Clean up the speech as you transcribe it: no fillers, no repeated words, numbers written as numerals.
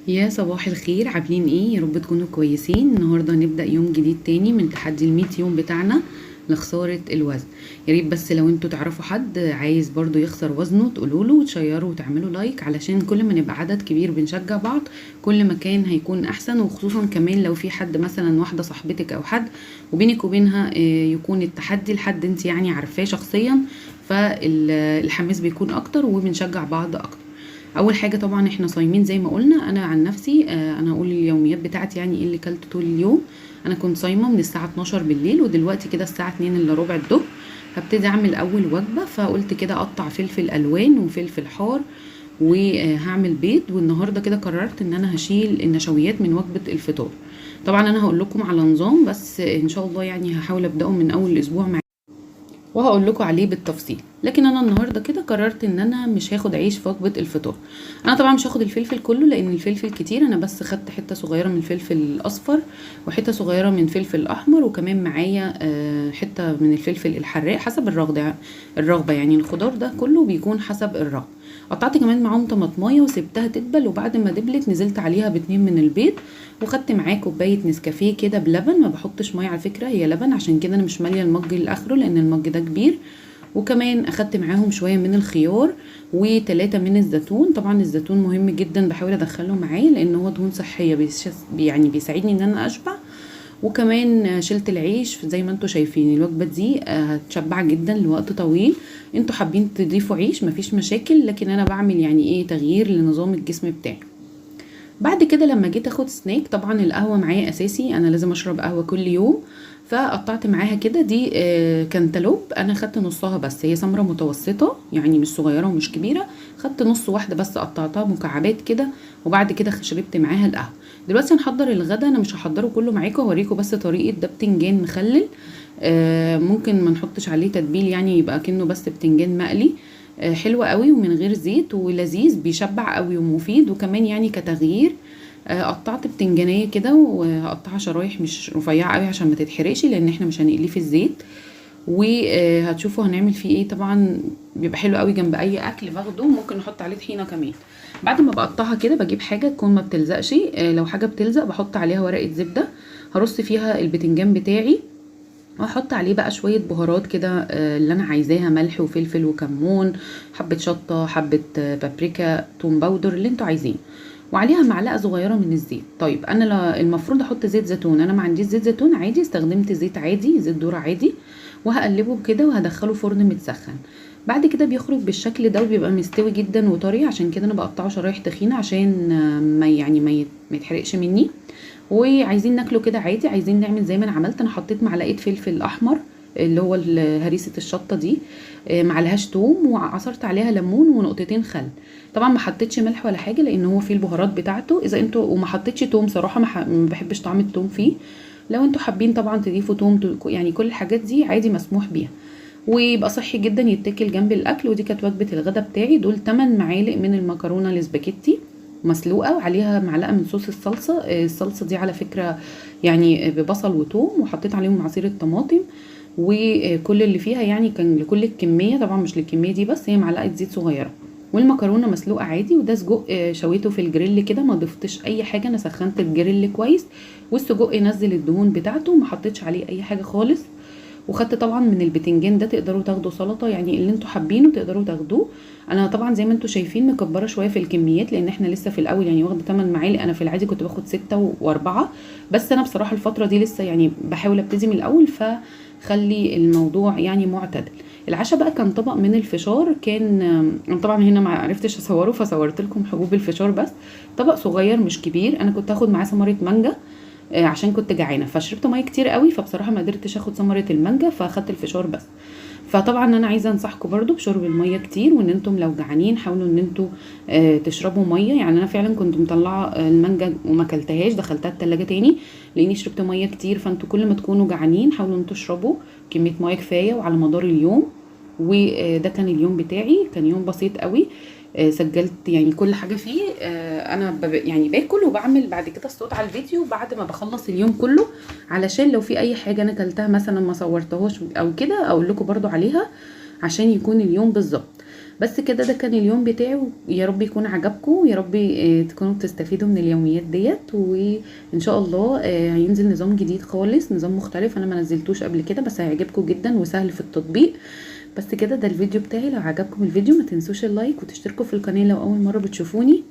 يا صباح الخير، عاملين ايه؟ يا رب تكونوا كويسين. النهارده هنبدا يوم جديد تاني من تحدي ال100 يوم بتاعنا لخسارة الوزن. يا ريت بس لو انتوا تعرفوا حد عايز برضو يخسر وزنه تقولوا له وتشيروا وتعملوا like، علشان كل ما نبقى عدد كبير بنشجع بعض كل ما كان هيكون احسن. وخصوصا كمان لو في حد مثلا واحدة صاحبتك او حد وبينك وبينها يكون التحدي لحد انت يعني عارفاه شخصيا، فالحماس بيكون اكتر وبنشجع بعض اكتر. اول حاجة طبعا احنا صايمين زي ما قلنا. انا عن نفسي انا هقول اليوميات بتاعتي، يعني ايه اللي كلته طول اليوم. انا كنت صايمه من الساعة 12 بالليل، ودلوقتي كده الساعة 2 الا ربع الظهر هبتدي اعمل اول وجبة. فقلت كده اقطع فلفل الوان وفلفل حار وهعمل بيض. والنهارده كده قررت ان انا هشيل النشويات من وجبة الفطار. طبعا انا هقول لكم على نظام، بس ان شاء الله يعني هحاول ابداه من اول اسبوع معاكم وهقول لكم عليه بالتفصيل. لكن انا النهارده كده قررت ان انا مش هاخد عيش في وجبة الفطار. انا طبعا مش هاخد الفلفل كله لان الفلفل كتير، انا بس خدت حتة صغيرة من الفلفل الاصفر وحتة صغيرة من فلفل الاحمر، وكمان معايا حتة من الفلفل الحراق حسب الرغبة، يعني الخضار ده كله بيكون حسب الرغبة. قطعت كمان معاهم طماطمايه وسبتها تدبل، وبعد ما دبلت نزلت عليها باتنين من البيض، وخدت معاه كوباية نسكافيه كده بلبن. ما بحطش مية على فكرة، هي لبن، عشان كده انا مش ماليه المج لاخره لان المج ده كبير. وكمان اخدت معاهم شوية من الخيار وتلاتة من الزيتون. طبعا الزيتون مهم جدا، بحاول ادخله معايا لان هو دهون صحية، يعني بيساعدني ان انا اشبع. وكمان شلت العيش زي ما انتوا شايفين. الوجبة دي هتشبع جدا لوقت طويل. انتوا حابين تضيفوا عيش مفيش مشاكل، لكن انا بعمل يعني ايه تغيير لنظام الجسم بتاعي. بعد كده لما جيت اخد سناك، طبعا القهوة معايا اساسي، انا لازم اشرب قهوة كل يوم، فقطعت معاها كده دي كانتالوب. انا خدت نصها بس، هي سمرة متوسطه يعني مش صغيرة ومش كبيرة، خدت نص واحدة بس قطعتها مكعبات كده، وبعد كده شربت معاها القهوة. دلوقتي هنحضر الغدا، انا مش هحضره كله معاكم، هوريكم بس طريقه. ده بتنجان مخلل، ممكن ما نحطش عليه تتبيل، يعني يبقى كأنه بس بتنجان مقلي. حلو قوي ومن غير زيت ولذيذ، بيشبع قوي ومفيد، وكمان يعني كتغيير. قطعت بتنجانيه كده وهقطعها شرايح مش رفيعة قوي عشان ما تتحرقش، لان احنا مش هنقليه في الزيت. وهتشوفوا هنعمل فيه ايه. طبعا بيبقى حلو قوي جنب اي اكل باخده، ممكن نحط عليه طحينه كمان. بعد ما بقطعها كده بجيب حاجة تكون ما بتلزقش، لو حاجة بتلزق بحط عليها ورقة زبدة، هرص فيها البتنجان بتاعي واحط عليه بقى شوية بهارات كده اللي انا عايزاها، ملح وفلفل وكمون، حبه شطه، حبه بابريكا، توم powder، اللي انتوا عايزينه، وعليها معلقه صغيرة من الزيت. طيب انا المفروض احط زيت زيتون، انا ما عنديش زيت زيتون عادي، استخدمت زيت عادي، زيت ذره عادي، وهقلبه كده وهدخله فرن متسخن. بعد كده بيخرج بالشكل ده وبيبقى مستوي جدا وطري، عشان كده انا بقطعه شرايح تخينة عشان ما يعني ما يتحرقش مني. وعايزين ناكله كده عادي، عايزين نعمل زي ما انا عملت. انا حطيت معلقه فلفل احمر اللي هو هريسه الشطه دي، معلهاش توم، وعصرت عليها ليمون ونقطتين خل. طبعا ما حطيتش ملح ولا حاجة لان هو فيه البهارات بتاعته. اذا انتوا وما حطيتش توم صراحة، ما بحبش طعم التوم فيه. لو انتوا حابين طبعا تضيفوا توم، يعني كل الحاجات دي عادي مسموح بيها، ويبقى صحي جدا يتاكل جنب الاكل. ودي كانت وجبة الغدا بتاعي. دول 8 معالق من المكرونه الاسباجيتي مسلوقة وعليها معلقه من صوص الصلصه. الصلصه دي على فكرة يعني ببصل وتوم، وحطيت عليهم عصير الطماطم وكل اللي فيها، يعني كان لكل الكمية، طبعا مش للكميه دي بس، هي معلقه زيت صغيرة. والمكرونه مسلوقة عادي، وده سجق شويته في الجريل كده، ما ضفتش اي حاجة، انا سخنت الجريل كويس والسجق نزل الدهون بتاعته، ما حطيتش عليه اي حاجة خالص. وخدت طبعا من البتنجان ده، تقدروا تاخدوا سلطة، يعني اللي انتوا حابينه تقدروا تاخدوه. انا طبعا زي ما انتوا شايفين مكبره شوية في الكميات لان احنا لسه في الاول، يعني واخده 8 معالق، انا في العادي كنت باخد 6 و4، بس انا بصراحة الفترة دي لسه يعني بحاول ابتدي من الاول، فخلي الموضوع يعني معتدل. العشاء بقى كان طبق من الفشار، كان انا طبعا هنا ما عرفتش اصوره فصورت لكم حبوب الفشار بس، طبق صغير مش كبير. انا كنت هاخد معاه ثمره مانجا عشان كنت جعانة، فشربت مية كتير قوي، فبصراحة ما قدرتش اخد ثمره المانجا فاخدت الفشار بس. فطبعا انا عايزه انصحكم برضو بشرب المية كتير، وان انتم لو جعانين حاولوا ان انتم تشربوا مية. يعني انا فعلا كنت مطلعه المانجا وما اكلتهاش، دخلتها التلاجة تاني لاني شربت مية كتير. فانتوا كل ما تكونوا جعانين حاولوا ان انتوا تشربوا كمية مية كفاية وعلى مدار اليوم. وده كان اليوم بتاعي، كان يوم بسيط قوي، سجلت يعني كل حاجة فيه. انا يعني باكل وبعمل بعد كده الصوت على الفيديو بعد ما بخلص اليوم كله، علشان لو في اي حاجة انا كلتها مثلا ما صورتهاش او كده اقول لكم برضو عليها عشان يكون اليوم بالظبط. بس كده ده كان اليوم بتاعي، ويا رب يكون عجبكم، ويا رب تكونوا بتستفيدوا من اليوميات ديت. وان شاء الله هينزل نظام جديد خالص، نظام مختلف انا ما نزلتوش قبل كده، بس هيعجبكم جدا وسهل في التطبيق. بس كده ده الفيديو بتاعي. لو عجبكم الفيديو ما تنسوش ال like وتشتركوا في القناة لو اول مرة بتشوفوني.